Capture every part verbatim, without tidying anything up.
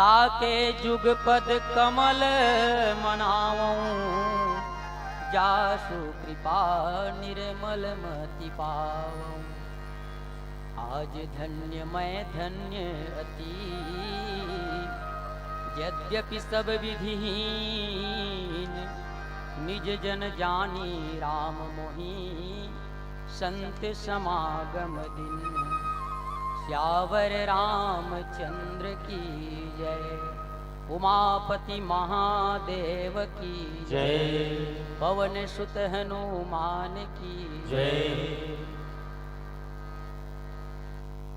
ताके जुगपद कमल मनावउँ, जासु कृपा निर्मल मति पावउँ। आज धन्य मैं धन्य अति, यद्यपि सब विधिहीन, निज जन जानी राम मोहि संत समागम दिन। सियावर रामचंद्र की जय, उमापति महादेव की जय। पवन सुत हनुमान की जय।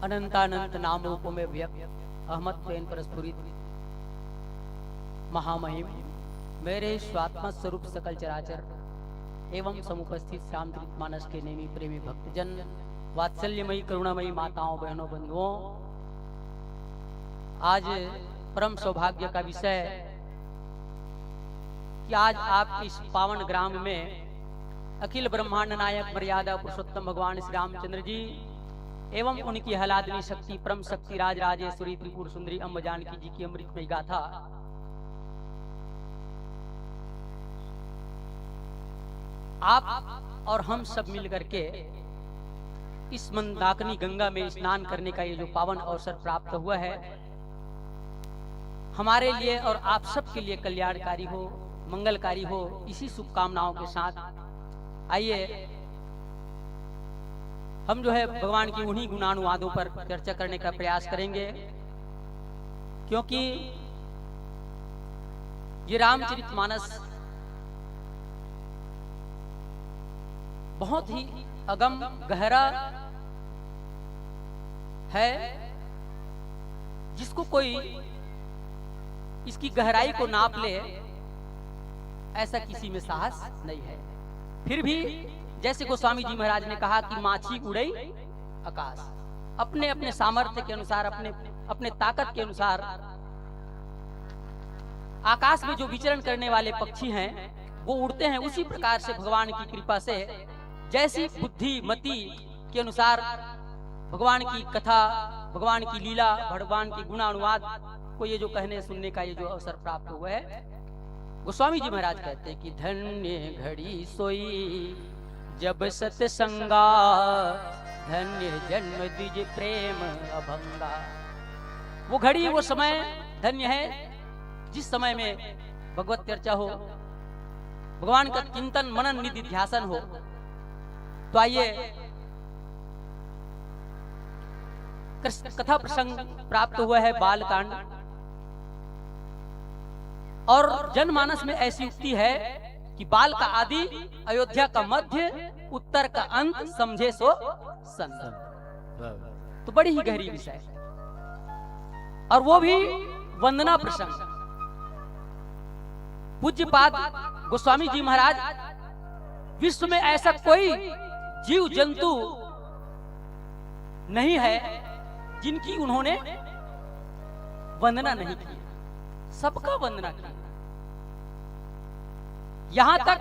अनंतानंत नाम रूपों में व्यक्त, अहमद पेन पर स्फुरित महामहिम, मेरे स्वात्मा स्वरूप सकल चराचर एवं समुपस्थित रामचरित मानस के नेमी प्रेमी भक्तजन, वात्सल्यमयी करुणामयी माताओं, बहनों, बंधुओं, आज परम सौभाग्य का विषय कि आज आप इस पावन ग्राम में अखिल ब्रह्मांड नायक मर्यादा पुरुषोत्तम भगवान श्री रामचंद्र जी एवं उनकी हलादनी शक्ति परम शक्ति राज राजेश्वरी त्रिपुर सुंदरी अम्ब जानकी जी की अमृतमय गाथा आप और हम सब मिल करके इस मंदाकिनी गंगा में स्नान करने का ये जो पावन अवसर प्राप्त हुआ है, हमारे लिए और आप सब के लिए कल्याणकारी हो, मंगलकारी हो, इसी शुभकामनाओं के साथ आइए हम जो है भगवान की उन्हीं गुणानुवादों पर चर्चा करने का प्रयास करेंगे, क्योंकि ये रामचरित मानस बहुत ही अगम गहरा है, जिसको कोई इसकी गहराई को नाप ले, ऐसा किसी में साहस नहीं है। फिर भी जैसे गोस्वामी जी महाराज ने कहा कि माछी उड़ई आकाश, अपने अपने सामर्थ्य के अनुसार, अपने अपने ताकत के अनुसार आकाश में जो विचरण करने वाले पक्षी हैं, वो उड़ते हैं, उसी प्रकार से भगवान की कृपा से जैसी बुद्धि मति के अनुसार भगवान की कथा, भगवान की लीला, भगवान की गुणानुवाद को ये जो कहने सुनने का ये जो अवसर प्राप्त हुआ है, गोस्वामी जी महाराज कहते हैं कि धन्य घड़ी सोई जब सत्संगा, धन्य जन्म द्विज प्रेम अभंगा। वो घड़ी, वो समय धन्य है जिस समय में भगवत चर्चा हो, भगवान का चिंतन मनन निधि ध्यासन हो। तो आइए, कृष्ण कथा प्रसंग प्राप्त हुआ है बालकांड, और जनमानस में ऐसी उक्ति है कि बाल का आदि, अयोध्या का मध्य, उत्तर का अंत, समझे सो संत। तो बड़ी ही गहरी विषय, और वो भी वंदना प्रसंग। पूज्यपाद गोस्वामी जी महाराज, विश्व में ऐसा कोई जीव जंतु नहीं है जिनकी उन्होंने वंदना नहीं की, सबका वंदना की। यहां तक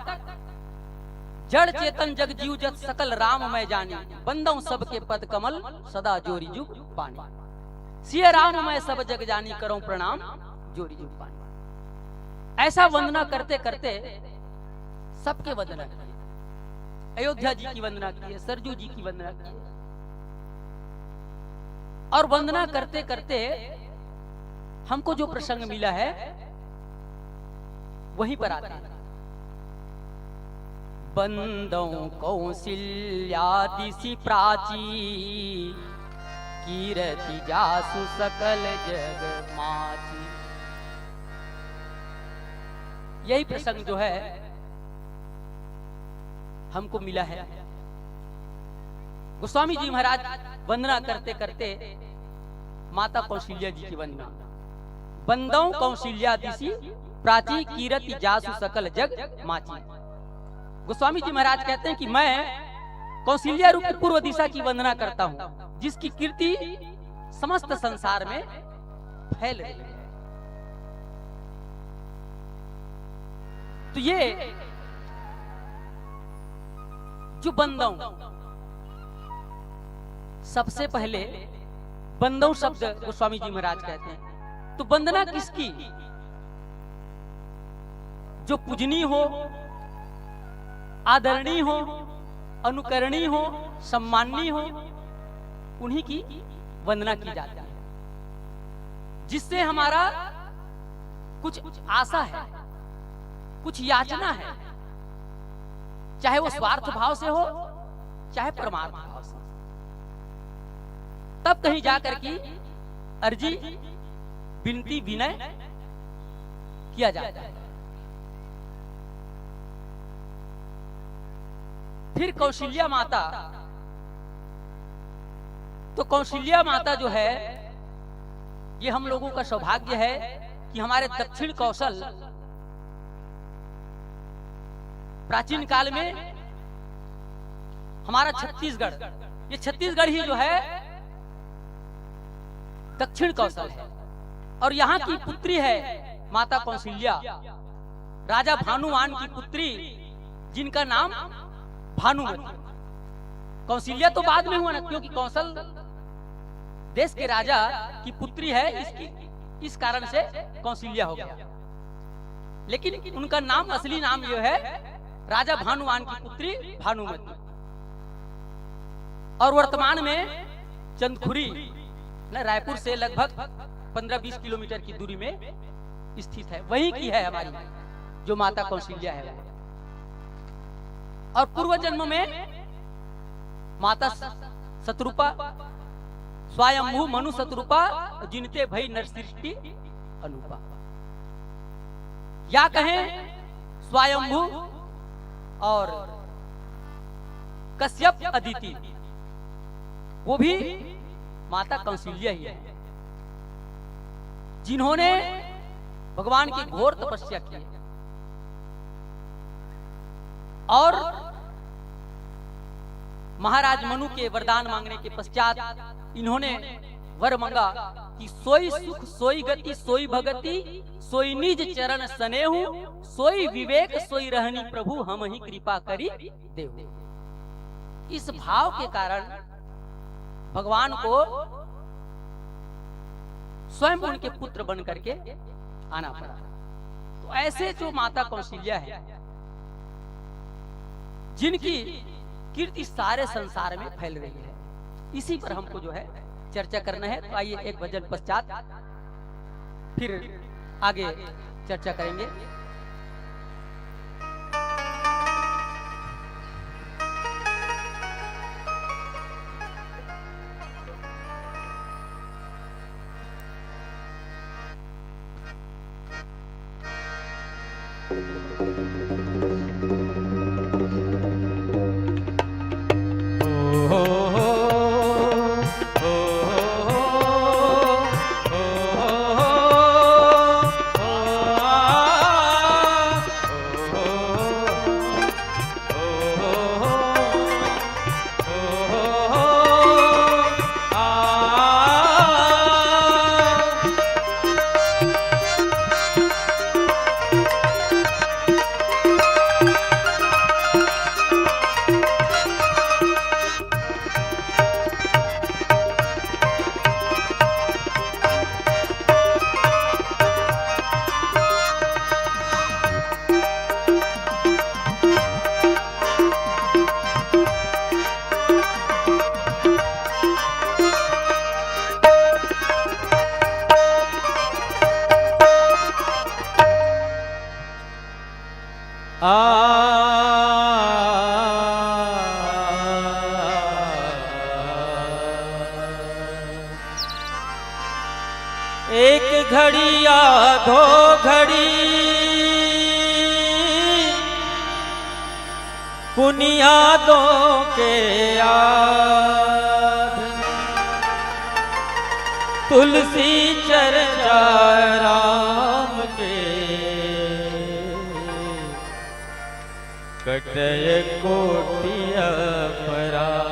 जड़ चेतन जग जीव जत सकल राम मैं जानी, बंदौं सबके पद कमल सदा जोरी जुग पानी। सिय राम मैं सब जग जानी, करौं प्रणाम जोरी जुग पानी। ऐसा वंदना करते करते सबके वंदना की, अयोध्या जी की वंदना की है, सरजू जी की वंदना की है। और वंदना करते करते हमको जो प्रसंग मिला है, वहीं पर आते हैं। बंदौं कौशिल्यादिसि प्राची, कीरति जासु सकल जग माची। यही प्रसंग जो है हमको मिला है। गोस्वामी जी महाराज वंदना करते करते माता कौशल्या जी की वंदना, बंदौं कौशल्यादिसि प्राची, कीरति जासु सकल जग माची। गोस्वामी जी महाराज कहते हैं कि मैं कौशल्या रूप पूर्व दिशा की वंदना करता हूं, जिसकी कीर्ति समस्त संसार में फैल रही है। तो ये जो बंदौं, सबसे पहले बंदौं शब्द गोस्वामी जी महाराज कहते हैं। तो वंदना किसकी? जो पूजनीय हो, आदरणीय हो, अनुकरणीय हो, सम्माननीय हो, उन्हीं की वंदना की जाती है, जिससे हमारा कुछ आशा है, कुछ याचना है, चाहे वो स्वार्थ भाव से हो, चाहे परमार्थ भाव से। तब कहीं जा करके अर्जी, विनती, विनय किया जाता है। फिर कौशल्या माता, तो कौशल्या माता जो है, ये हम लोगों का सौभाग्य है कि हमारे दक्षिण कौशल प्राचीन काल में हमारा छत्तीसगढ़, ये छत्तीसगढ़ ही जो है दक्षिण कौशल है, और यहाँ की पुत्री है माता कौशल्या, राजा भानुवान की पुत्री, जिनका नाम भानुमति। कौशल्या तो बाद में हुआ ना, क्योंकि कौशल देश के राजा की पुत्री है, इसकी, इस कारण से कौशल्या हो गया, लेकिन उनका नाम, असली नाम जो है राजा भानुवान की पुत्री भानुमति। और वर्तमान में चंदखुरी न, रायपुर से लगभग पन्द्रह बीस किलोमीटर की दूरी में स्थित है, वहीं की है हमारी जो माता कौशल्या है वो। और पूर्व जन्म में माता स-, शतरूपा, स्वयंभू मनु शतरूपा, जिनते भई नर सृष्टि अनूपा। या कहें स्वयंभू और कश्यप अदिति, वो भी माता कौशल्या ही है, जिन्होंने भगवान की घोर तपस्या की और महाराज मनु के वरदान मांगने के पश्चात इन्होंने वर मांगा कि सोई सुख, सोई गति, सोई भगति, सोई निज चरण सनेहु, सोई विवेक, सोई रहनी प्रभु, हमहि कृपा करि देहु। इस भाव के कारण भगवान को स्वयं उनके पुत्र बन करके आना पड़ा। तो ऐसे जो माता कौशल्या है, जिनकी कीर्ति सारे संसार में फैल रही है, इसी पर हमको जो है चर्चा करना है। तो आइए, एक भजन पश्चात फिर आगे चर्चा करेंगे। एक घड़ी आधो घड़ी पुनियादों के याद, तुलसी चर्चा राम के, कटय कोटि अपराध।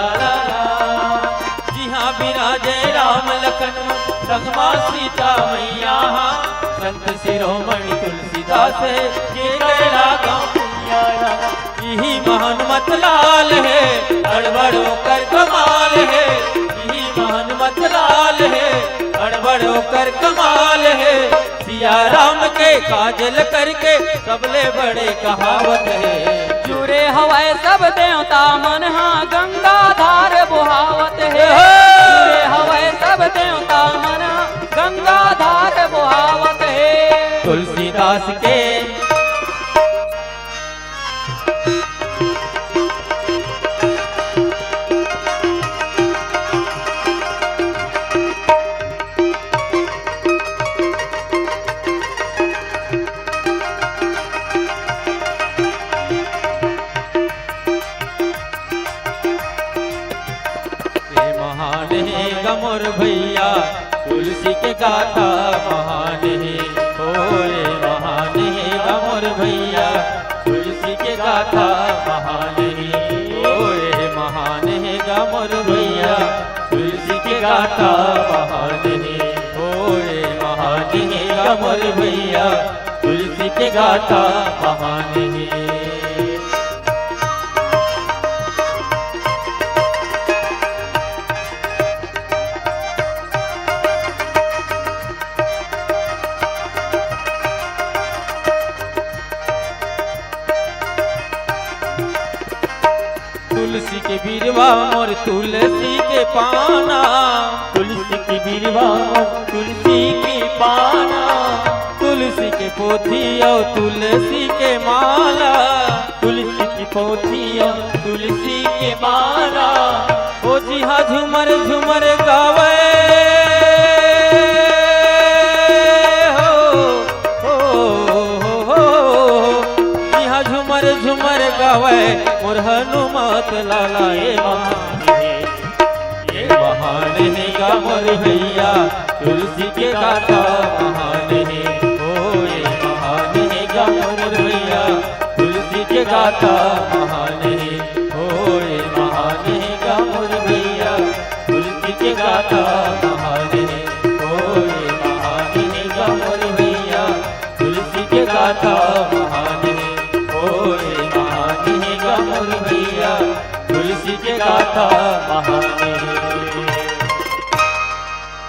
ला ला। जिहाँ विराजे राम लखन संग मा सीता मैया, संत शिरोमणि तुलसीदास हे, के कैला गाँव पुनिया राम। इही म हनुमत लाल हे, अड़बड़ ओकर कमाल हे। इही म हनुमत लाल हे, अड़बड़ ओकर कमाल हे। सिया राम के काजल करके सबले बड़े कहावत हे। जुरे हवय सब देवता मन हा गंगा धार बोहावत हे। जुरे हवय सब देवता मन हा गंगा धार बोहावत हे। तुलसीदास के ए महान हे गा मोर भैया, तुलसी के गाथा महान हे। ओ ए महान हे गा मोर भैया, तुलसी के गाथा महान हे। ओ ए महान हे गा मोर भैया, तुलसी के गाथा महान हे। ओ ए महान हे गा मोर भैया, तुलसी के गाथा महान हे। तुलसी के बिरवा मोर तुलसी के पाना, तुलसी के बिरवा मोर तुलसी के पाना, तुलसी के पोथी अउ तुलसी के माला, तुलसी के पोथी अउ तुलसी के माला। ओ जिहाँ झुमर झुमर गावे हो, हो, हो, हो, जिहाँ झुमर झुमर गावे मोर हनुमत लाला। ए महान हे, ए महान हे गा मोर भैया, तुलसी के गाथा महान हे। ओ ए महान हे गा मोर भैया, तुलसी के गाथा महान हे। ओ ए महान हे गा मोर भैया, तुलसी के गाथा महान हे। ओ ए महान हे गा मोर भैया, तुलसी के गाथा महान हे। ओ ए महान हे गा मोर भैया, तुलसी के गाथा महान हे।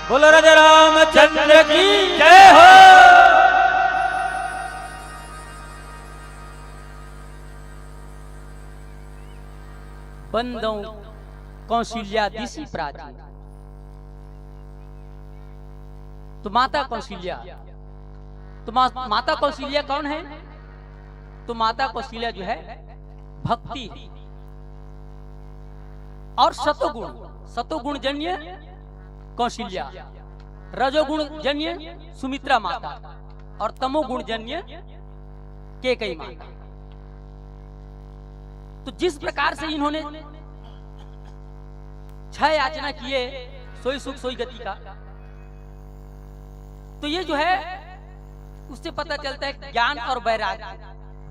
बोलो राजा रामचंद्र की जय हो। बंदौ कौशल्या दिसि प्राचीन। तो माता कौशल्या, तो मा-, माता कौशल्या कौन है? तो माता कौशल्या जो है, भक्ति है। और सतोगुण, सतोगुण जन्य कौशल्या, रजोगुण जन्य सुमित्रा माता और तमोगुण जन्य कैकेयी माता। तो जिस प्रकार से इन्होंने छह याचना किए, सोई सुख सोई गति का। तो ये जो है, उससे पता चलता है ज्ञान और वैराग्य,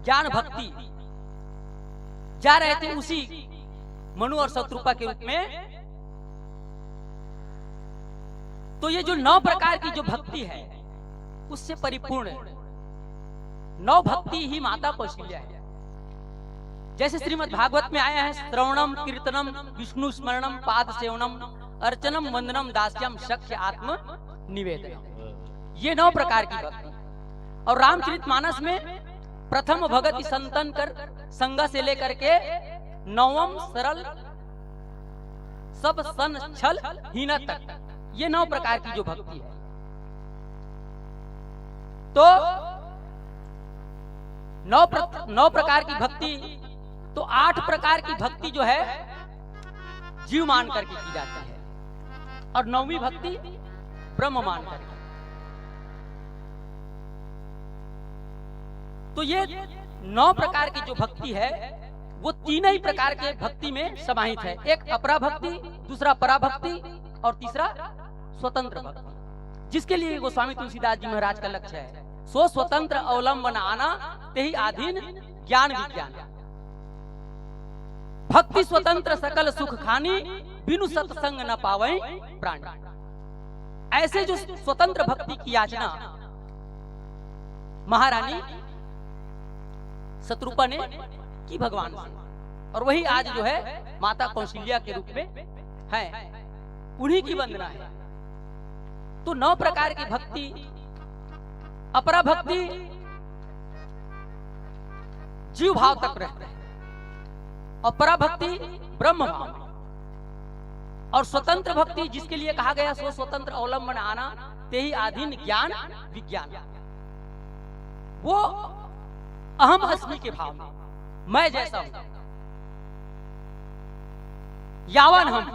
ज्ञान भक्ति जा रहे थे उसी मनु और शतरूपा के रूप में। तो ये जो नौ प्रकार की जो भक्ति है, उससे परिपूर्ण है। नौ भक्ति ही माता कौशल्या है। जैसे श्रीमद् भागवत में आया है, श्रवणम कीर्तनम विष्णु स्मरणम पाद सेवनम अर्चनम वंदनम दास्यम सख्य आत्म निवेदनम, ये नौ प्रकार की भक्ति। और रामचरितमानस में प्रथम भगति संतन कर संग से लेकर के नवम सरल सब सन छल हीना तक, ये नौ प्रकार की जो भक्ति है। तो नौ प्र-, नौ प्रकार की भक्ति, तो आठ प्रकार की भक्ति जो है जीव मान करके की जाती है और नौवीं भक्ति ब्रह्म मान करके। तो ये नौ प्रकार की जो भक्ति है, वो तीन ही प्रकार के भक्ति में समाहित है। एक अपरा भक्ति, दूसरा पराभक्ति और तीसरा स्वतंत्र भक्ति, जिसके लिए गोस्वामी तुलसीदास जी महाराज का लक्ष्य है। सो स्वतंत्र अवलंबन आना, तेहि आधीन ज्ञान विज्ञान। भक्ति स्वतंत्र सकल सुख खानी, बिनु सत्संग न पावै प्राणी। ऐसे जो स्वतंत्र भक्ति की याचना महारानी शतरूपा ने की भगवान से, और वही आज जो है माता कौशल्या के रूप में है, उन्हीं की वंदना है। तो नौ प्रकार की भक्ति, अपरा भक्ति जीव भाव तक रहते हैं, और परा भक्ति ब्रह्म भाव में, और स्वतंत्र भक्ति जिसके लिए कहा गया, सो स्वतंत्र अवलंबन आना, तेहि आधीन ज्ञान विज्ञान। वो अहम अस्मि के भाव में, मैं जैसा हूं, यावान हम।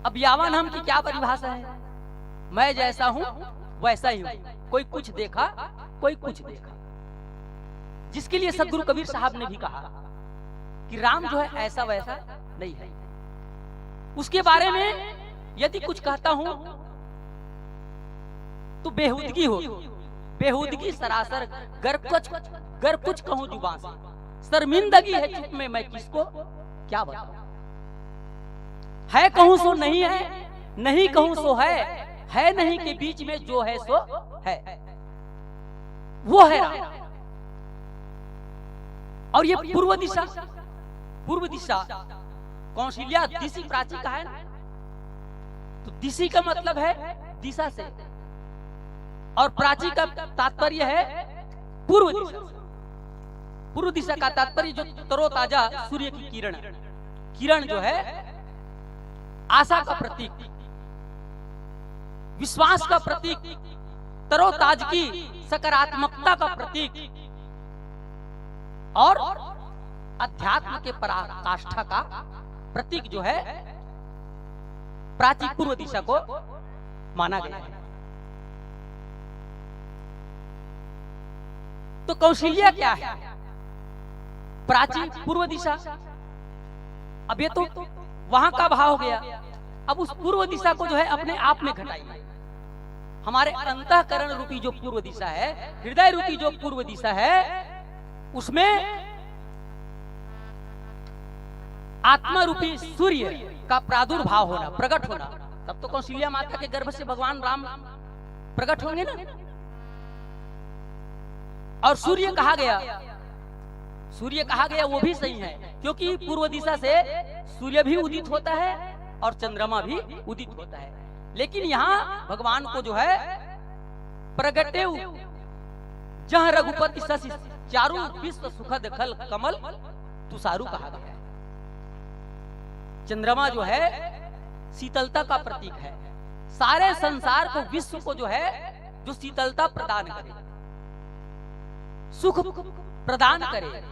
अब यावान हम की क्या परिभाषा है? मैं जैसा हूं वैसा ही हूं, कोई कुछ देखा, कोई कुछ देखा। जिसके लिए सदगुरु कबीर साहब ने भी कहा कि राम जो है ऐसा वैसा नहीं है। उसके बारे में यदि कुछ कहता हूं तो बेहूदगी होगी, बेहूदगी सरासर, गर कुछ, गर कुछ कहूं जुबान से। शर्मिंदगी है चुप में, मैं किसको क्या बताऊं। है कहूं सो नहीं है, नहीं कहूं सो है, है नहीं के बीच में जो है सो है, वो है राम। और ये पूर्व दिशा, पूर्व दिशा, कौशल्या दिशि प्राची का है ना, तो दिशि का मतलब है दिशा से, और प्राची का तात्पर्य है पूर्व दिशा। पूर्व दिशा का तात्पर्य जो तरोताजा सूर्य की किरण, किरण जो है आशा का प्रतीक, विश्वास का प्रतीक, तरोताजगी, सकारात्मकता का प्रतीक और अध्यात्म के पराकाष्ठा का प्रतीक जो है प्राची पूर्व दिशा को माना गया है। तो कौशल्या क्या है? प्राची पूर्व दिशा। अब ये तो वहां का भाव हो गया। अब उस पूर्व दिशा को जो है अपने आप में घटाइए। हमारे अंतःकरण रूपी जो पूर्व दिशा है, हृदय रूपी जो पूर्व दिशा है, उसमें आत्मा रूपी सूर्य का प्रादुर्भाव होना, प्रकट होना, तब तो कौशल्या माता के गर्भ से भगवान राम प्रकट होंगे ना। और सूर्य कहा गया, सूर्य कहा गया वो भी सही है, क्योंकि पूर्व दिशा से सूर्य भी उदित होता है और चंद्रमा भी उदित होता है। लेकिन यहाँ भगवान को जो है प्रगटेउ जह रघुपति शशि चारु विश्व सुखद खल कमल तुषारु कहा गया है। चंद्रमा जो है शीतलता का प्रतीक है, सारे संसार को, विश्व को जो है, जो शीतलता प्रदान करे, सुख प्रदान करे,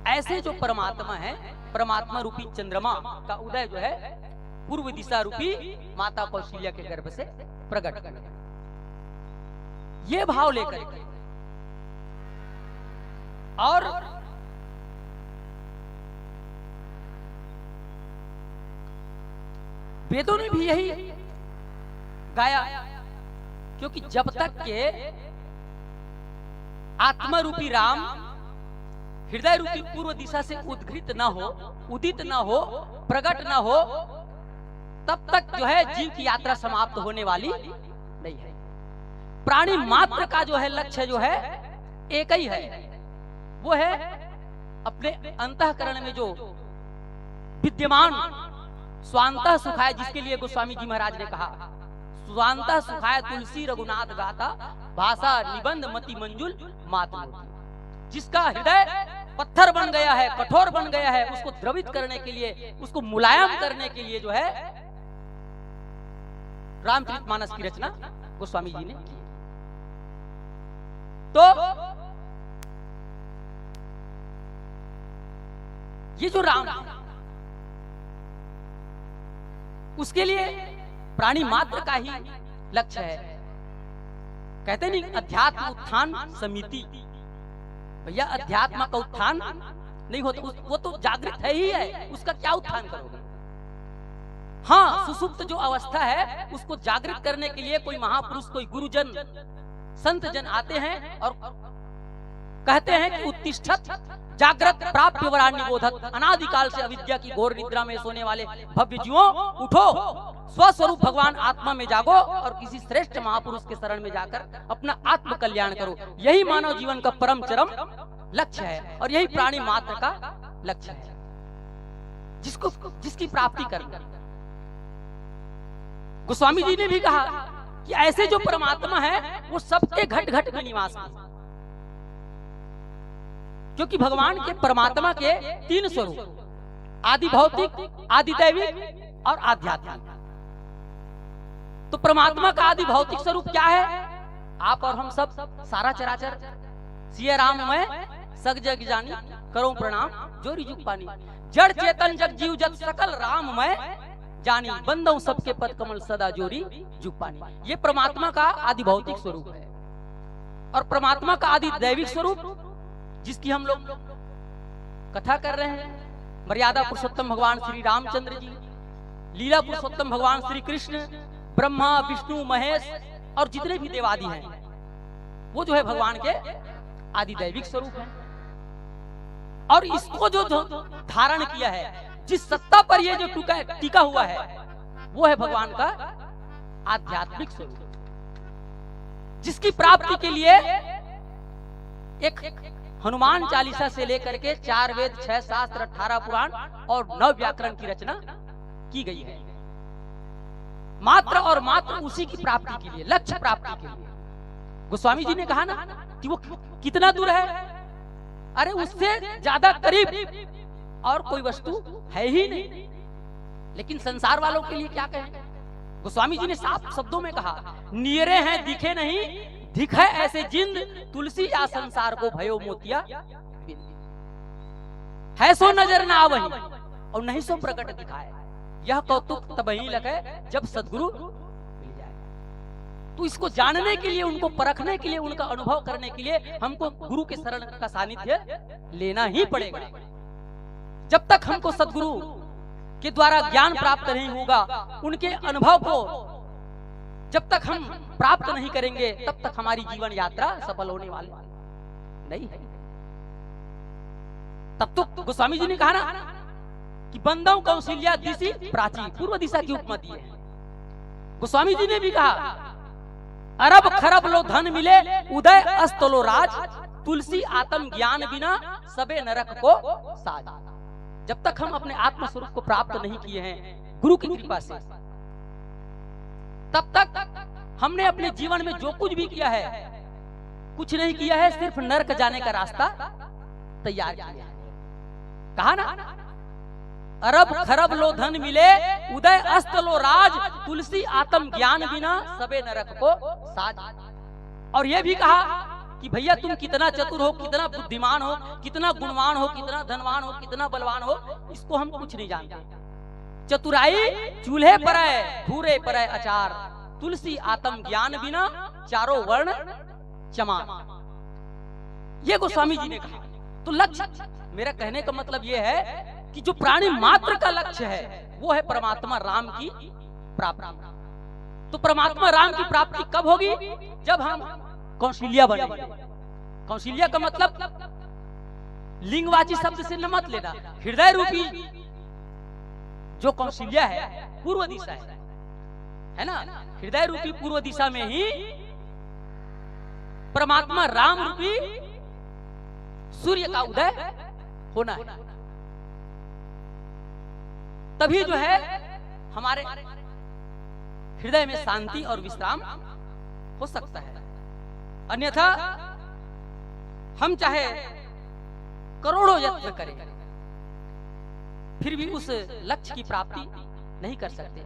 ऐसे जो परमात्मा है, परमात्मा रूपी चंद्रमा का उदय जो है पूर्व दिशा रूपी माता कौशल्या के गर्भ से प्रकट हुआ। ये भाव लेकर के और वेदों ने भी यही गाया, क्योंकि जब तक के आत्मा रूपी राम हृदय रूपी पूर्व दिशा से उद्घृत न हो, उदित न हो, प्रकट न हो, तब तक जो है जीव की यात्रा समाप्त होने वाली नहीं है। प्राणी मात्र का जो है लक्ष्य जो है एक ही है, वो है अपने अंतःकरण में जो विद्यमान स्वांतः सुखाय, जिसके लिए गोस्वामी जी महाराज ने कहा, स्वांतः सुखाय तुलसी रघुनाथ गाथा, भाषा निबंध मति मंजुल मात मोती। जिसका हृदय पत्थर बन गया है, कठोर बन गया है, उसको द्रवित करने के लिए, उसको मुलायम करने के लिए जो है रामचरितमानस की रचना गोस्वामी जी ने की। तो ये जो राम है, उसके लिए प्राणी मात्र का ही लक्ष्य है। कहते नहीं, अध्यात्म उत्थान समिति। भैया, अध्यात्म का उत्थान नहीं होता, उस, वो तो जागृत है ही है, उसका क्या उत्थान करोगे? हाँ, सुसुप्त जो अवस्था है, उसको जागृत करने के लिए कोई महापुरुष, कोई गुरुजन, संत जन आते हैं और कहते हैं कि उत्तिष्ठत जाग्रत प्राप्य वरान निबोधत, अनादिकाल से अविद्या की घोर निद्रा में सोने वाले भव्य जीवों, उठो, स्वस्वरूप भगवान आत्मा में जागो और किसी श्रेष्ठ महापुरुष के शरण में जाकर अपना आत्म कल्याण करो। यही मानव जीवन का परम चरम लक्ष्य है और यही प्राणी मात्र का लक्ष्य है, जिसको, जिसकी प्राप्ति करना। गोस्वामी जी ने भी कहा कि ऐसे जो परमात्मा है, वो सबके घट घट में निवास है, क्योंकि भगवान के, परमात्मा के तीन स्वरूप, आदि भौतिक, आदि दैविक और आध्यात्मिक। तो परमात्मा का आदि भौतिक स्वरूप क्या है? आप और हम सब, सारा चराचर, सिया राम मैं सग जग जानी, करो प्रणाम जोरी जुग पानी। जड़ चेतन जग जीव जत सकल राम मैं जानी, बंदौ सबके पद कमल सदा जोरी जुग पानी। ये परमात्मा का आदि भौतिक स्वरूप है। और परमात्मा का आदि दैविक स्वरूप, जिसकी हम लोग कथा कर रहे हैं, मर्यादा पुरुषोत्तम भगवान श्री रामचंद्र जी, लीला पुरुषोत्तम भगवान श्री कृष्ण, ब्रह्मा, विष्णु, महेश और जितने भी देवादि हैं, वो जो है भगवान के आदि दैविक स्वरूप है। और इसको जो, जो धारण किया है, जिस सत्ता पर ये जो टुका, टिका हुआ है, वो है भगवान का आध्यात्मिक स्वरूप, जिसकी प्राप्ति के लिए एक हनुमान चालीसा से लेकर के चार वेद, छह शास्त्र, अठारह पुराण और नौ व्याकरण की रचना की गई है। मात्र और मात्र उसी की प्राप्ति के लिए, लक्ष्य प्राप्ति के लिए। गोस्वामी जी ने कहा ना कि वो कितना दूर है, अरे, उससे ज्यादा करीब और कोई वस्तु है ही नहीं। लेकिन संसार वालों के लिए क्या कहें? गोस्वामी जी ने साफ शब्दों में कहा, नियरे हैं दिखे नहीं, दिखे ऐसे जिंद, तुलसी या संसार को भयो मोतिया बिंद। है सो नजर ना आवही और नहीं सो प्रकट दिखाए, यह कौतुक तबही लगे जब सदगुरु मिल जाए। तो इसको जानने के लिए, उनको परखने के लिए, उनका अनुभव करने के लिए हमको गुरु के शरण का सानिध्य लेना ही पड़ेगा। जब तक हमको सदगुरु के द्वारा ज्ञान प्राप्त नहीं होगा, उनके अनुभव को जब तक हम प्राप्त नहीं करेंगे, तब तक हमारी जीवन यात्रा सफल होने वाली नहीं है। तब तो गोस्वामी जी ने कहा ना कि बंदौ कौशल्या दिशि प्राची, पूर्व दिशा की उपमा दी है। गोस्वामी जी ने भी कहा, अरब खरब लो धन मिले, उदय अस्त लो राज, तुलसी आत्म ज्ञान बिना सबे नरक को साज। जब तक हम अपने आत्म स्वरूप को प्राप्त नहीं किए हैं गुरु की कृपा से, तब तक हमने अपने जीवन में जो कुछ भी किया है, कुछ नहीं किया है, सिर्फ नरक जाने का रास्ता तैयार किया है। कहा ना, अरब खरब लो धन मिले, उदय अस्त लो राज, तुलसी आत्म ज्ञान बिना सबे नरक को साज। और ये भी कहा कि भैया, तुम कितना चतुर हो, कितना बुद्धिमान हो, कितना गुणवान हो, कितना धनवान हो, कितना बलवान हो, इसको हम कुछ नहीं जानते। चतुराई चूल्हे पर है, घूरे पर है अचार, तुलसी आत्म ज्ञान बिना चारों वर्ण चमान। ये गोस्वामी जी ने कहा। तो लक्ष्य, मेरा कहने का मतलब ये है कि जो प्राणी मात्र का लक्ष्य है, वो है परमात्मा राम की प्राप्ति। तो परमात्मा राम की प्राप्ति कब होगी? जब हम कौशल्या बनेंगे। कौशल्या का मतलब लिंगवाची शब्द से न मत लेना, हृदय रूपी जो कौशल्या है, पूर्व दिशा है, है ना? हृदय रूपी पूर्व दिशा में ही परमात्मा राम रूपी सूर्य का उदय होना है, तभी जो है हमारे हृदय में शांति और विश्राम हो सकता है। अन्यथा हम चाहे करोड़ों यत्न करें, फिर भी उस लक्ष्य की प्राप्ति नहीं कर सकते,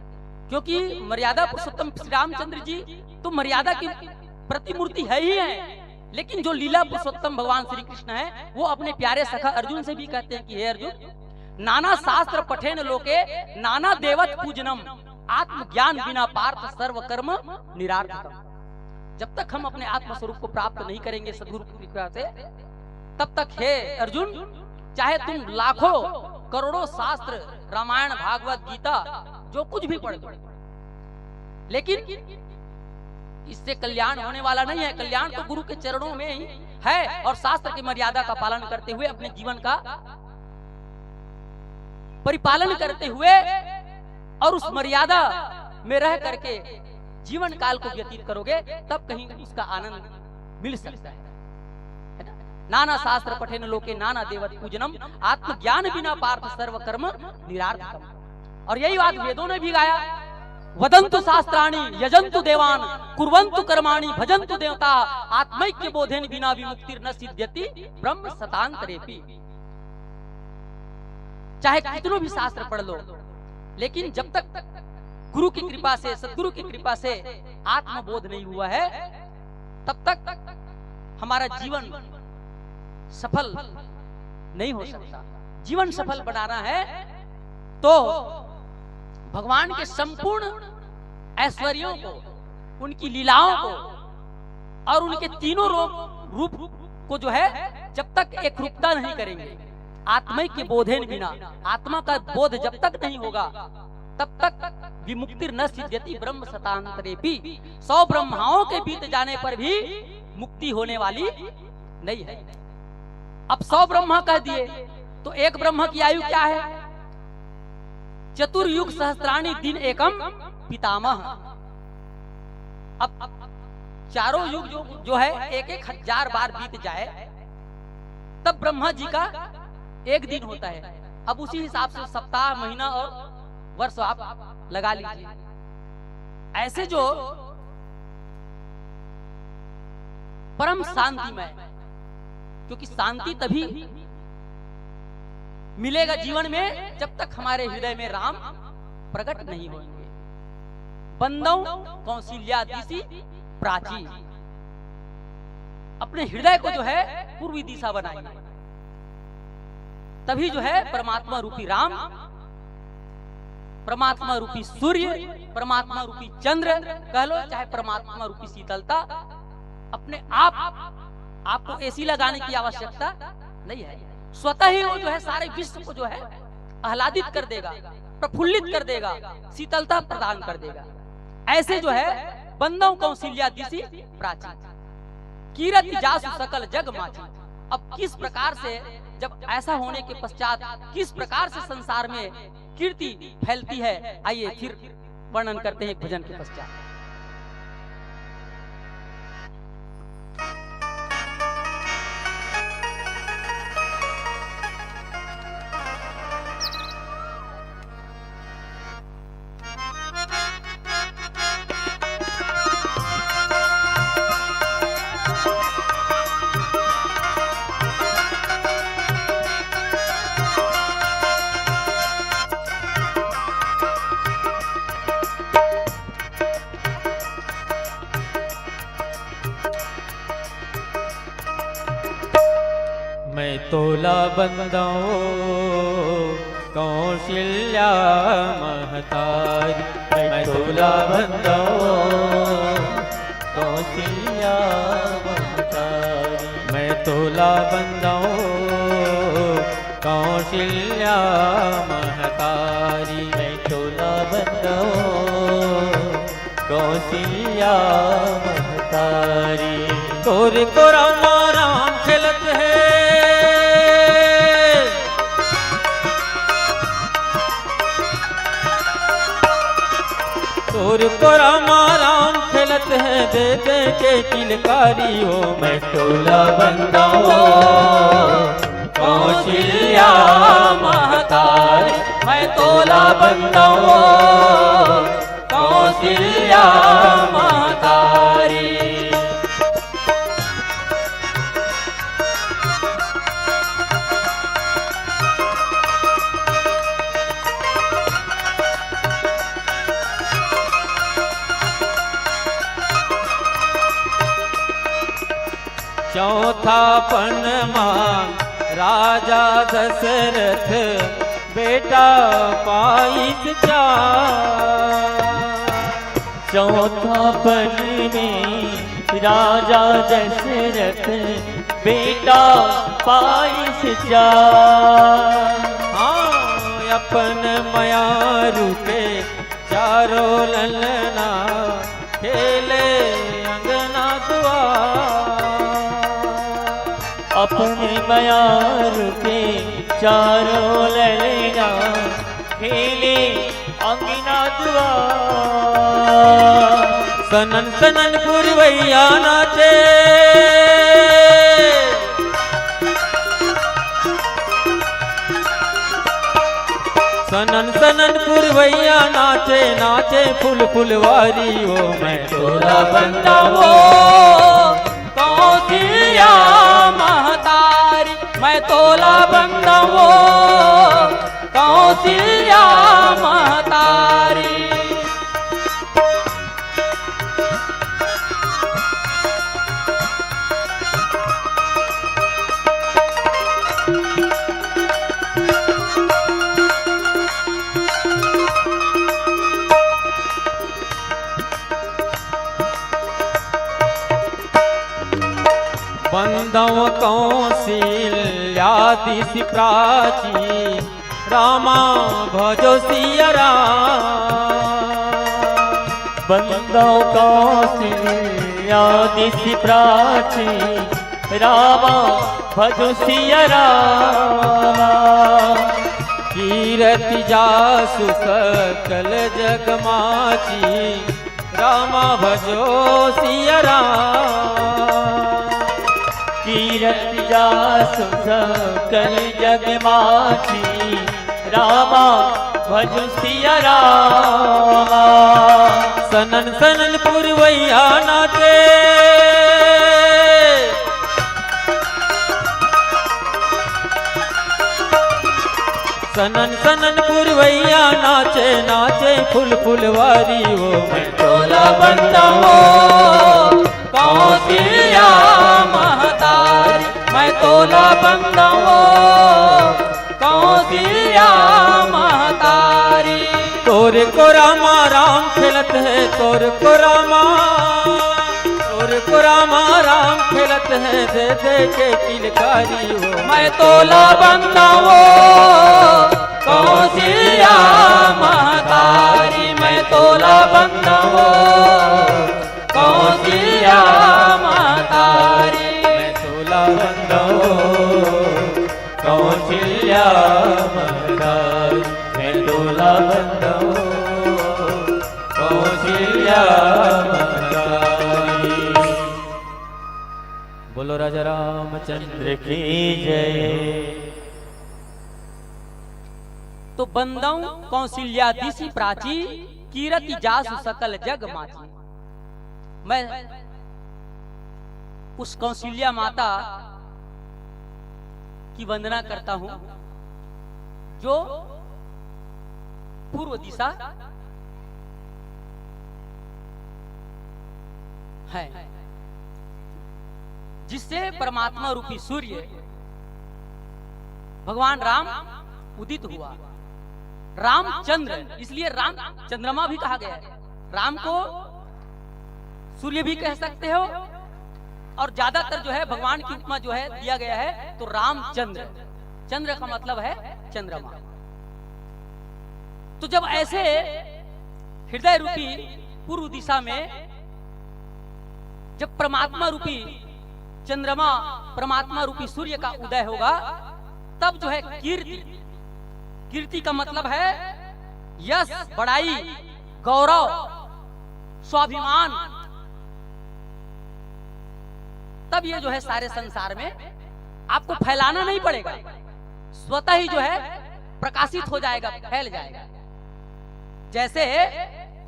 क्योंकि मर्यादा पुरुषोत्तम श्री रामचंद्र जी तो मर्यादा की प्रतिमूर्ति है ही है। लेकिन जो लीला पुरुषोत्तम भगवान श्री कृष्ण है, वो अपने प्यारे सखा अर्जुन से भी कहते हैं कि हे अर्जुन, नाना शास्त्र पठेन लोके नाना देवत पूजनम, आत्मज्ञान बिना पार्थ सर्व कर्म निरार्थकम। जब तक हम अपने आत्म स्वरूप को प्राप्त नहीं करेंगे सदगुरु की कृपा से, तब तक हे अर्जुन, चाहे तुम लाखों करोड़ों शास्त्र, रामायण, भागवत, गीता, जो कुछ भी पढ़ लो, लेकिन इससे कल्याण होने वाला नहीं है। कल्याण तो गुरु के चरणों में ही है, और शास्त्र की मर्यादा का पालन करते हुए अपने जीवन का परिपालन करते हुए और उस मर्यादा में रह करके जीवन काल को व्यतीत करोगे, तब कहीं उसका आनंद मिल सकता है, है ना? नाना शास्त्र पठेन लोके नाना देवत पूजनम, आत्मज्ञान बिना पार्थ सर्व कर्म निरार्थकम। और यही बात वेदों ने भी गाया, वदंतु शास्त्राणि यजंतु देवान, कुर्वंतु कर्माणि भजंतु देवता, आत्मैक्य बोधेन बिना विमुक्तिर न सिद्ध्यति ब्रह्म सतांतरेपि। चाहे कितनों भी शास्त्र पढ़ लो, लेकिन जब तक गुरु की कृपा से, सदगुरु की कृपा से आत्मबोध नहीं हुआ है, तब तक हमारा जीवन सफल नहीं हो सकता। जीवन सफल बनाना है तो भगवान के संपूर्ण ऐश्वर्यों को, उनकी लीलाओं को और उनके तीनों रूप, रूप को जो है, जब तक एक रूपता नहीं करेंगे, आत्मैक्य बोधेन बिना, आत्मा का बोध जब तक नहीं होगा, तब तक विमुक्तिर न सिद्ध्यति ब्रह्म सतांतरेपि। सौ ब्रह्माओं के बीत जाने पर भी मुक्ति होने वाली नहीं है। अब सौ ब्रह्मा कह दिए, तो एक ब्रह्मा की आयु क्या है? चतुर्युग सहस्त्राणि दिन एकम पितामह। अब चारों युग जो, जो है, एक एक हजार बार बीत जाए, तब ब्रह्मा जी का एक दिन होता है। अब उसी हिसाब से सप्ताह, महीना और वर्ष आप लगा लीजिए। ऐसे जो परम शांतिमय, क्योंकि शांति तभी मिलेगा जीवन में, जब तक हमारे हृदय में राम प्रकट नहीं होंगे। बंदौ कौशल्या दिशि प्राची, अपने हृदय को जो है, पूर्वी दिशा बनाइए, तभी जो है, परमात्मा रूपी राम, परमात्मा रूपी सूर्य, परमात्मा रूपी चंद्र कह लो, चाहे परमात्मा रूपी शीतलता, अपने आप, आपको एसी लगाने की आवश्यकता नहीं है। स्वतः ही वो जो है, सारे विश्व को जो है, आह्लादित कर देगा, प्रफुल्लित कर देगा, शीतलता प्रदान कर देगा। ऐसे जो है, बंदौ कौशल्या दिशि प्राची, कीरति जासु सकल जग माची। अब किस प्रकार से, जब ऐसा होने के पश्चात किस प्रकार से संसार में कीर्ति फैलती है, आइए फिर वर्णन करते हैं एक भजन के पश्चात। मैं तोला बंदौ कौशल्या महतारी, मैं तोला बंदौ कौशल्या महतारी, मैं तोला बंदौ कौशल्या महतारी, मैं तोला बंदौ सिया महतारी। तोर कोरा मा राम खेलत हे, तोर कोरा मा राम खेलत हे, दे दे के किलकारी ओ मैं तोला बंदावों। कौशल्या महतारी, मैं तोला बंदावों। कौशल्या महतारी। चौथा पन मा राजा दशरथ बेटा पाइस चार। चौथा पन में राजा दशरथ बेटा पाइस चार। हाँ, अपन मयारू के चारों ललना खेले अंगना दुआर। अपन मयारू के चारों ललना खेले अंगना दुआर। सनन सनन पुरवैया नाचे, सनन सनन पुरवैया नाचे, नाचे फूल फुलवारी ओ मैं तोला बंदावों। कौशल्या महतारी, मैं तोला बंदावों। कौशल्या महतारी। बंदावों कौशल्या दिशि प्राची, रामा भजो सिया राम। बंदावों कौशल्या दिशि प्राची, रामा भजो सिया राम। कीरति जासु सकल जग माची, रामा भजो सिया राम। कीरति जासु सकल जग माची, रामा भजो सिया राम। सनन सनन पुरवैया नाचे, सनन सनन पुरवैया नाचे, नाचे फूल फुलवारी ओ मैं तोला बंदावों। कौशल्या महतारी, मैं तोला बंदावों। कौशल्या महतारी। तोर कोरा मा राम खेलत हे, तोर कोरा मा, तोर कोरा मा राम खेलत हे, दे दे के किलकारी ओ मैं तोला बंदावों। कौशल्या महतारी, मैं तोला बंदावों। कौशल्या महतारी, मैं तोला बंदावों। कौशल्या महतारी, मैं तोला बंदावों। कौशल्या महतारी। बोलो राजा रामचंद्र की जय। तो बंदावों कौशल्या दिशि प्राची, कीरति जासु सकल जग माची। मैं उस कौशल्या माता की वंदना करता हूं, जो पूर्व दिशा है, जिससे परमात्मा रूपी सूर्य भगवान राम उदित हुआ। रामचंद्र, इसलिए राम चंद्रमा भी कहा गया है। राम को सूर्य भी कह सकते हो, और ज्यादातर जो है भगवान की उपमा जो है दिया गया है तो रामचंद्र, चंद्र का मतलब है चंद्रमा। तो जब ऐसे हृदय रूपी पूर्व दिशा में जब परमात्मा रूपी चंद्रमा, परमात्मा रूपी सूर्य का उदय होगा, तब जो है कीर्ति, कीर्ति का मतलब है यश, बड़ाई, गौरव, स्वाभिमान, तब ये जो है सारे संसार में आपको फैलाना नहीं पड़ेगा, स्वतः ही जो है प्रकाशित हो जाएगा, फैल जाएगा। जैसे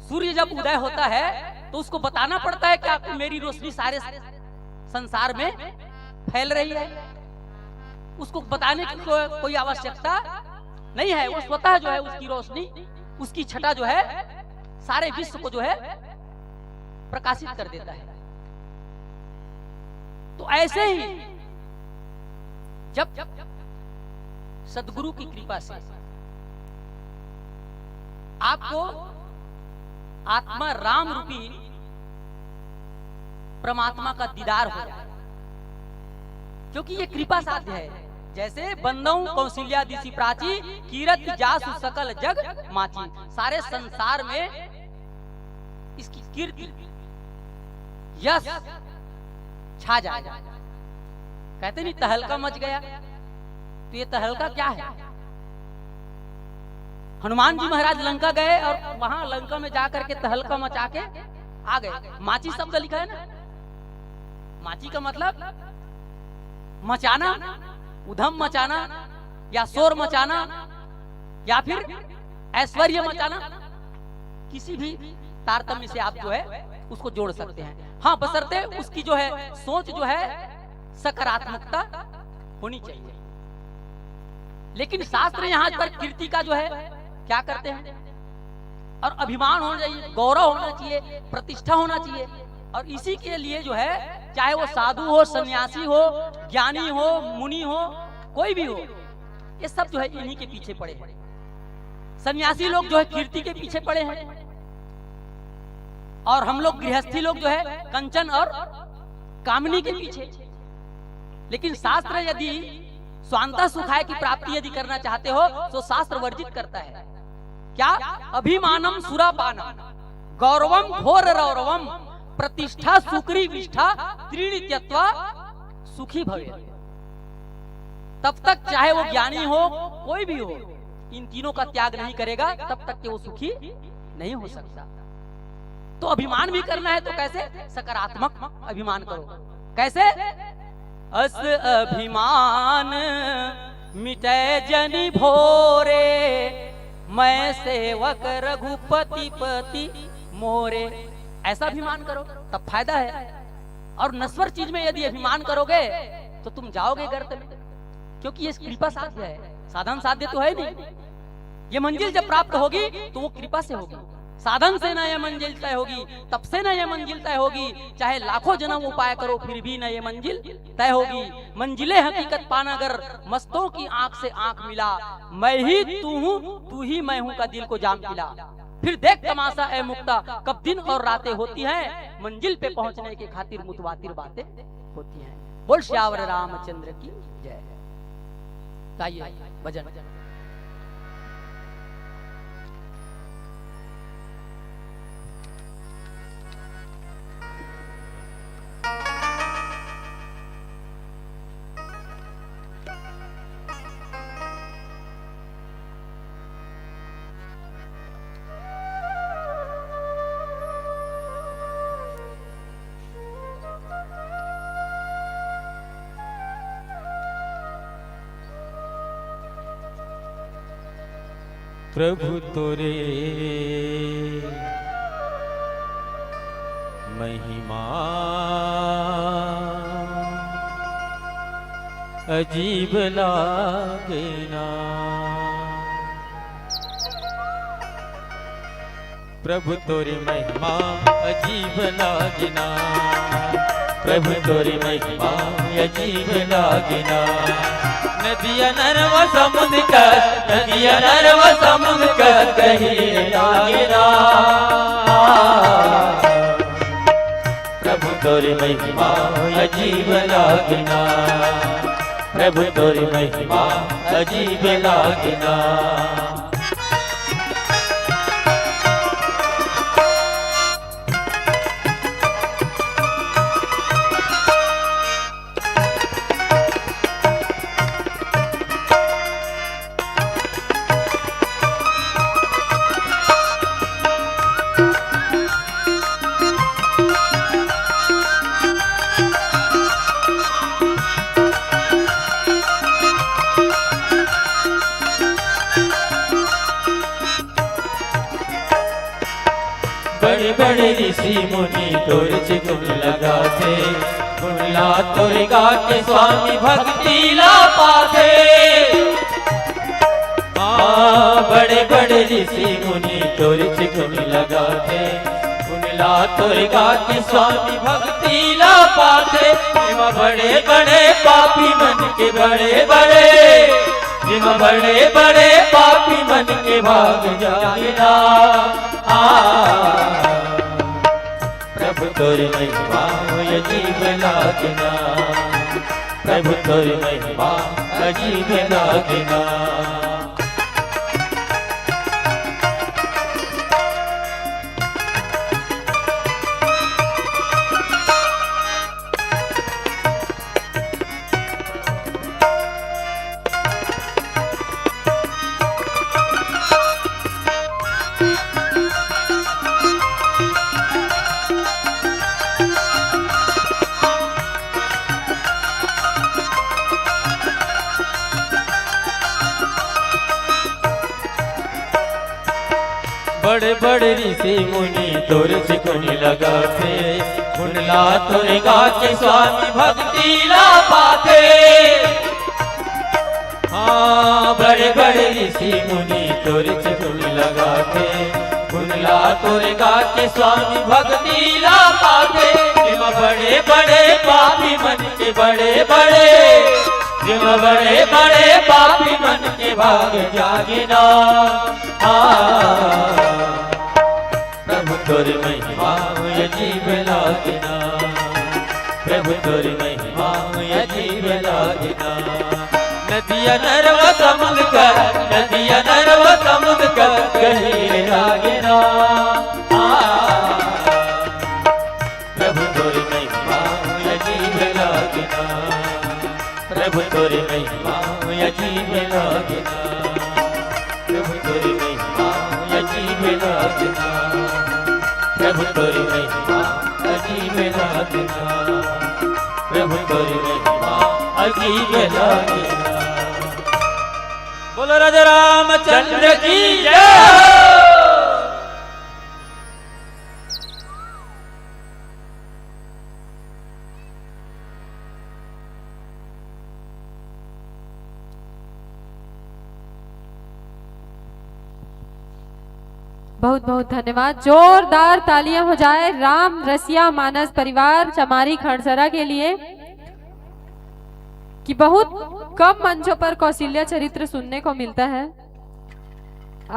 सूर्य जब उदय होता है तो उसको बताना पड़ता है कि आपको मेरी रोशनी सारे संसार में फैल रही है, उसको बताने की को, कोई आवश्यकता नहीं है। वो स्वतः जो है उसकी रोशनी, उसकी छटा जो है सारे विश्व को जो है प्रकाशित कर देता है। तो ऐसे ही जब सदगुरु की कृपा से आपको आत्मा राम रूपी परमात्मा का दीदार हो जाए, क्योंकि ये कृपा साध्य है। जैसे बंदौ कौशल्या दिशि प्राची, कीरति जासु सकल जग माची। सारे संसार में इसकी कीर्ति, यश छा जाए। कहते नहीं, तहलका मच गया। तो ये तहलका क्या है? हनुमान जी महाराज लंका गए और वहां लंका में जाकर के तहलका मचा के आ गए। माची शब्द लिखा है ना, माची का मतलब मचाना, उधम मचाना या शोर मचाना या फिर ऐश्वर्य मचाना, किसी भी तारतम्य से आप जो है उसको जोड़ सकते हैं। हाँ, बशर्ते उसकी जो है सोच जो है सकारात्मकता होनी चाहिए। लेकिन शास्त्र यहाँ पर कीर्ति का जो है क्या करते हैं, और अभिमान होना चाहिए, गौरव होना चाहिए, प्रतिष्ठा होना चाहिए। और इसी के लिए जो है, चाहे वो साधु हो, सन्यासी हो, ज्ञानी हो, मुनि हो, कोई भी हो, ये सब जो है इन्हीं के पीछे पड़े हैं। सन्यासी लोग जो है कीर्ति के पीछे पड़े हैं, और हम लोग गृहस्थी लोग जो है कंचन और कामनी के पीछे। लेकिन शास्त्र यदि स्वांतः सुखाय की प्राप्ति यदि करना चाहते हो तो शास्त्र वर्जित करता है। क्या? अभिमानम सुरापानम गौरवम घोर रौरवम प्रतिष्ठा सुकरी विष्ठा त्रीणि त्यक्त्वा सुखी भवे। तब तक चाहे वो ज्ञानी हो, कोई भी हो, इन तीनों का त्याग नहीं करेगा, तब तक के वो सुखी नहीं हो सकता। तो अभिमान भी करना है तो कैसे? सकारात्मक अभिमान करो। कैसे? अस अभिमान मिटै जनि भोरे, मैं सेवक रघुपति पति मोरे। ऐसा अभिमान करो, तब फायदा है। और नश्वर चीज में यदि अभिमान करोगे तो तुम जाओगे गर्त में, क्योंकि ये कृपा साध्य है, साधन साध्य तो है नहीं। ये मंजिल जब प्राप्त होगी तो वो कृपा से होगी, साधन से ना ये मंजिल तय होगी, तप से ना ये मंजिल तय होगी। चाहे लाखों जन्म उपाय करो फिर भी ना ये मंजिल तय होगी। मंजिले हकीकत पाना गर मस्तों की आंख से आंख मिला, मैं ही तू हूँ, तू ही मैं हूँ का दिल को जाम पिला। फिर देख तमाशा ए मुक्ता, कब दिन और रातें होती हैं, मंजिल पे पहुंचने की खातिर मुतवातिर बातें होती हैं। बोल सियावर रामचंद्र की जय। गाइए भजन। प्रभु तोरे महिमा अजीब लागे ना। प्रभु तोरी महिमा अजीब लागे ना। प्रभु तोरी महिमा अजीब लागे ना। नदिया नरवा समुंद का, नदिया नरवा समुंद का कहीं लागे ना। प्रभु तोरी महिमा अजीब लागे ना। प्रभु तोरी महिमा अजीब लागे ना। बड़े ऋषि मुनि तोर च गुण लगाथे, गुण ला तोर गा के स्वामी भक्ति ला पाथे। हाँ, बड़े बड़े ऋषि मुनि तोर च गुण लगाथे, गुण ला तोर गा के स्वामी भक्ति ला पाथे। एमा बड़े बड़े पापी मन के बड़े बड़े, एमा बड़े बड़े पापी मन के भाग जागना। आ, प्रभु तोर महिमा अजीब लागना, प्रभु तोर महिमा अजीब लागना। बड़े बड़े ऋषि मुनि तोर च गुण लगाथे, गुण ला तोर गा के स्वामी भक्ति ला पाथे। हाँ, बड़े बड़े ऋषि मुनि तोर च गुण लगाथे, गुण ला तोर गा के स्वामी भक्ति ला पाथे। एमा बड़े बड़े पापी मन के बड़े बड़े, एमा बड़े बड़े पापी मन के भाग जागना। हाँ, प्रभु तोर महिमा अजीब लागना, प्रभु तोर महिमा अजीब लागना। नदिया नरवा समुंद कर, नदिया नरवा समुंद कर गहिर लागना। हाँ, प्रभु तोर महिमा अजीब लागना, प्रभु तोर महिमा अजीब लागना, प्रभु तोर महिमा अजीब लागना, प्रभु तोर महिमा अजीब लागना, प्रभु तोर महिमा अजीब लागना। बोलो राजा रामचंद्र की जय हो। बहुत बहुत धन्यवाद। जोरदार तालियां हो जाए राम रसिया मानस परिवार चमारी खड़सरा के लिए कि बहुत कम मंचों पर कौशल्या चरित्र सुनने को मिलता है।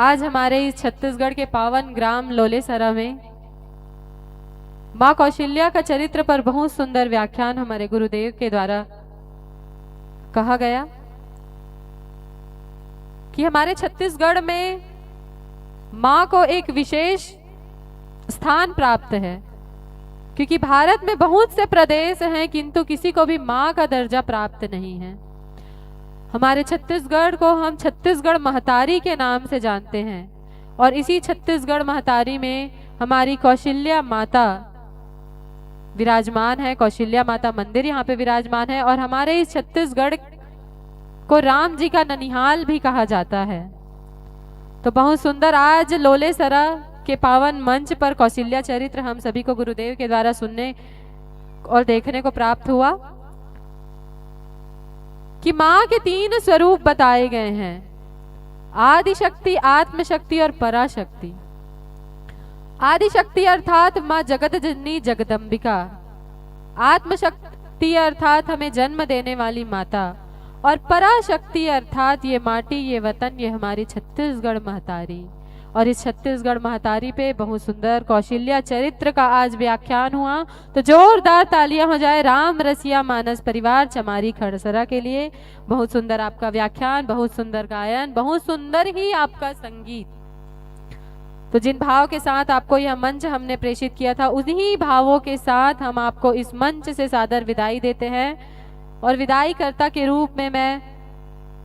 आज हमारे इस छत्तीसगढ़ के पावन ग्राम लोलेसरा में माँ कौशल्या का चरित्र पर बहुत सुंदर व्याख्यान हमारे गुरुदेव के द्वारा कहा गया कि हमारे छत्तीसगढ़ में माँ को एक विशेष स्थान प्राप्त है, क्योंकि भारत में बहुत से प्रदेश हैं, किंतु किसी को भी माँ का दर्जा प्राप्त नहीं है। हमारे छत्तीसगढ़ को हम छत्तीसगढ़ महतारी के नाम से जानते हैं और इसी छत्तीसगढ़ महतारी में हमारी कौशल्या माता विराजमान है। कौशल्या माता मंदिर यहाँ पे विराजमान है और हमारे इस छत्तीसगढ़ को राम जी का ननिहाल भी कहा जाता है। तो बहुत सुंदर, आज लोलेसरा के पावन मंच पर कौशल्या चरित्र हम सभी को गुरुदेव के द्वारा सुनने और देखने को प्राप्त हुआ कि माँ के तीन स्वरूप बताए गए हैं, आदिशक्ति, आत्मशक्ति और पराशक्ति। आदिशक्ति अर्थात माँ जगत जननी जगदम्बिका, आत्मशक्ति अर्थात हमें जन्म देने वाली माता, और पराशक्ति अर्थात ये माटी, ये वतन, ये हमारी छत्तीसगढ़ महतारी। और इस छत्तीसगढ़ महतारी पे बहुत सुंदर कौशल्या चरित्र का आज व्याख्यान हुआ। तो जोरदार तालियां हो जाए राम रसिया मानस परिवार चमारी खड़सरा के लिए। बहुत सुंदर आपका व्याख्यान, बहुत सुंदर गायन, बहुत सुंदर ही आपका संगीत। तो जिन भाव के साथ आपको यह मंच हमने प्रेषित किया था, उन्हीं भावों के साथ हम आपको इस मंच से सादर विदाई देते हैं। और विदाई कर्ता के रूप में मैं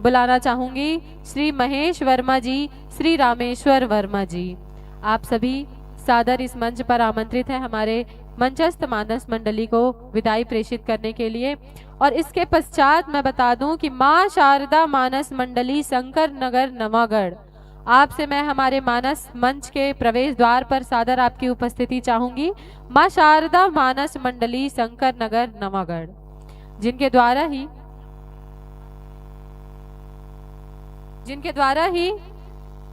बुलाना चाहूंगी श्री महेश वर्मा जी, श्री रामेश्वर वर्मा जी। आप सभी सादर इस मंच पर आमंत्रित हैं हमारे मंचस्थ मानस मंडली को विदाई प्रेषित करने के लिए। और इसके पश्चात मैं बता दूं कि माँ शारदा मानस मंडली शंकर नगर नवागढ़ आपसे मैं हमारे मानस मंच के प्रवेश द्वार पर सादर आपकी उपस्थिति चाहूंगी। माँ शारदा मानस मंडली, शंकर नगर, नवागढ़, जिनके द्वारा ही जिनके द्वारा ही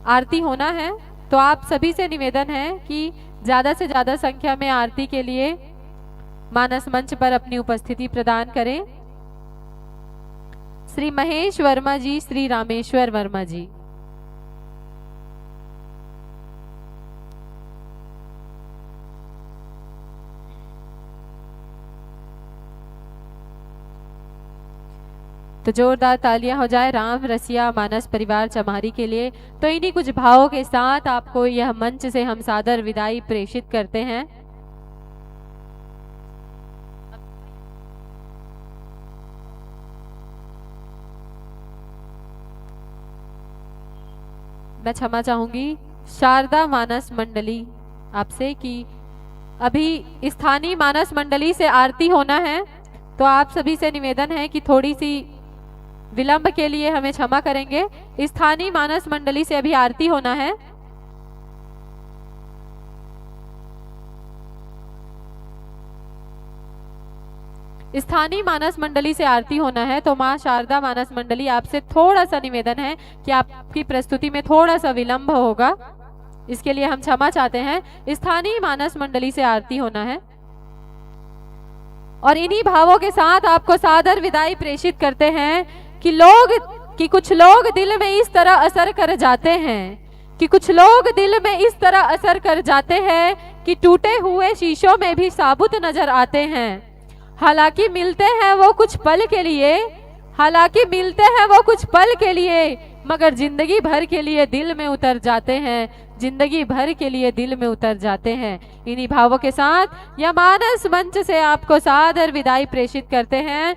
आरती होना है। तो आप सभी से निवेदन है कि ज्यादा से ज्यादा संख्या में आरती के लिए मानस मंच पर अपनी उपस्थिति प्रदान करें। श्री महेश वर्मा जी, श्री रामेश्वर वर्मा जी। तो जोरदार तालियां हो जाए राम रसिया मानस परिवार चमारी के लिए। तो इन्हीं कुछ भावों के साथ आपको यह मंच से हम सादर विदाई प्रेषित करते हैं। मैं क्षमा चाहूंगी शारदा मानस मंडली आपसे कि अभी स्थानीय मानस मंडली से आरती होना है, तो आप सभी से निवेदन है कि थोड़ी सी विलंब के लिए हमें क्षमा करेंगे। स्थानीय मानस मंडली से अभी आरती होना है। स्थानीय मानस मंडली से आरती होना है, तो माँ शारदा मानस मंडली, आपसे थोड़ा सा निवेदन है कि आपकी प्रस्तुति में थोड़ा सा विलंब होगा, इसके लिए हम क्षमा चाहते हैं। स्थानीय मानस मंडली से आरती होना है। और इन्हीं भावों के साथ आपको सादर विदाई प्रेषित करते हैं कि लोग कि कुछ लोग दिल में इस तरह असर कर जाते हैं कि कुछ लोग दिल में इस तरह असर कर जाते हैं कि टूटे हुए शीशों में भी साबुत नजर आते हैं। हालांकि मिलते हैं वो कुछ पल के लिए, हालांकि मिलते हैं वो कुछ पल के लिए, मगर जिंदगी भर के लिए दिल में उतर जाते हैं, जिंदगी भर के लिए दिल में उतर जाते हैं। इन्हीं भावों के साथ या मानस मंच से आपको सादर विदाई प्रेषित करते हैं।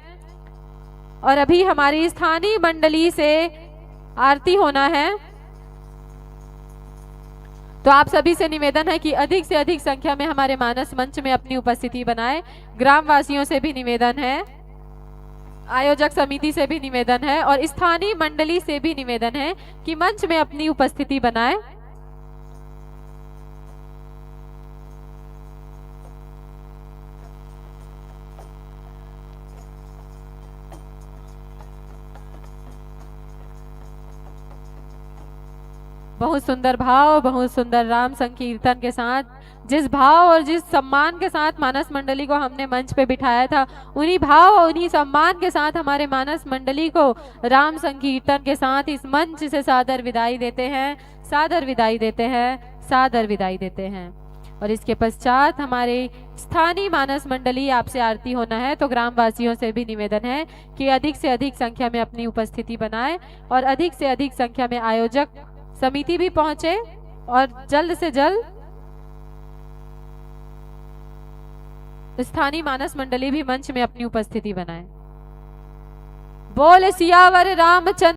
और अभी हमारी स्थानीय मंडली से आरती होना है, तो आप सभी से निवेदन है कि अधिक से अधिक संख्या में हमारे मानस मंच में अपनी उपस्थिति बनाए। ग्रामवासियों से भी निवेदन है, आयोजक समिति से भी निवेदन है और स्थानीय मंडली से भी निवेदन है कि मंच में अपनी उपस्थिति बनाए। बहुत सुंदर भाव, बहुत सुंदर राम संकीर्तन के साथ जिस भाव और जिस सम्मान के साथ मानस मंडली को हमने मंच पे बिठाया था, उन्हीं भाव और उन्हीं सम्मान के साथ हमारे मानस मंडली को राम संकीर्तन के साथ इस मंच से सादर विदाई देते हैं, सादर विदाई देते हैं, सादर विदाई देते हैं। और इसके पश्चात हमारे स्थानीय मानस मंडली आपसे आरती होना है, तो ग्रामवासियों से भी निवेदन है कि अधिक से अधिक संख्या में अपनी उपस्थिति बनाए और अधिक से अधिक संख्या में आयोजक समिति भी पहुंचे और जल्द से जल्द स्थानीय मानस मंडली भी मंच में अपनी उपस्थिति बनाए। बोल सियावर रामचंद्र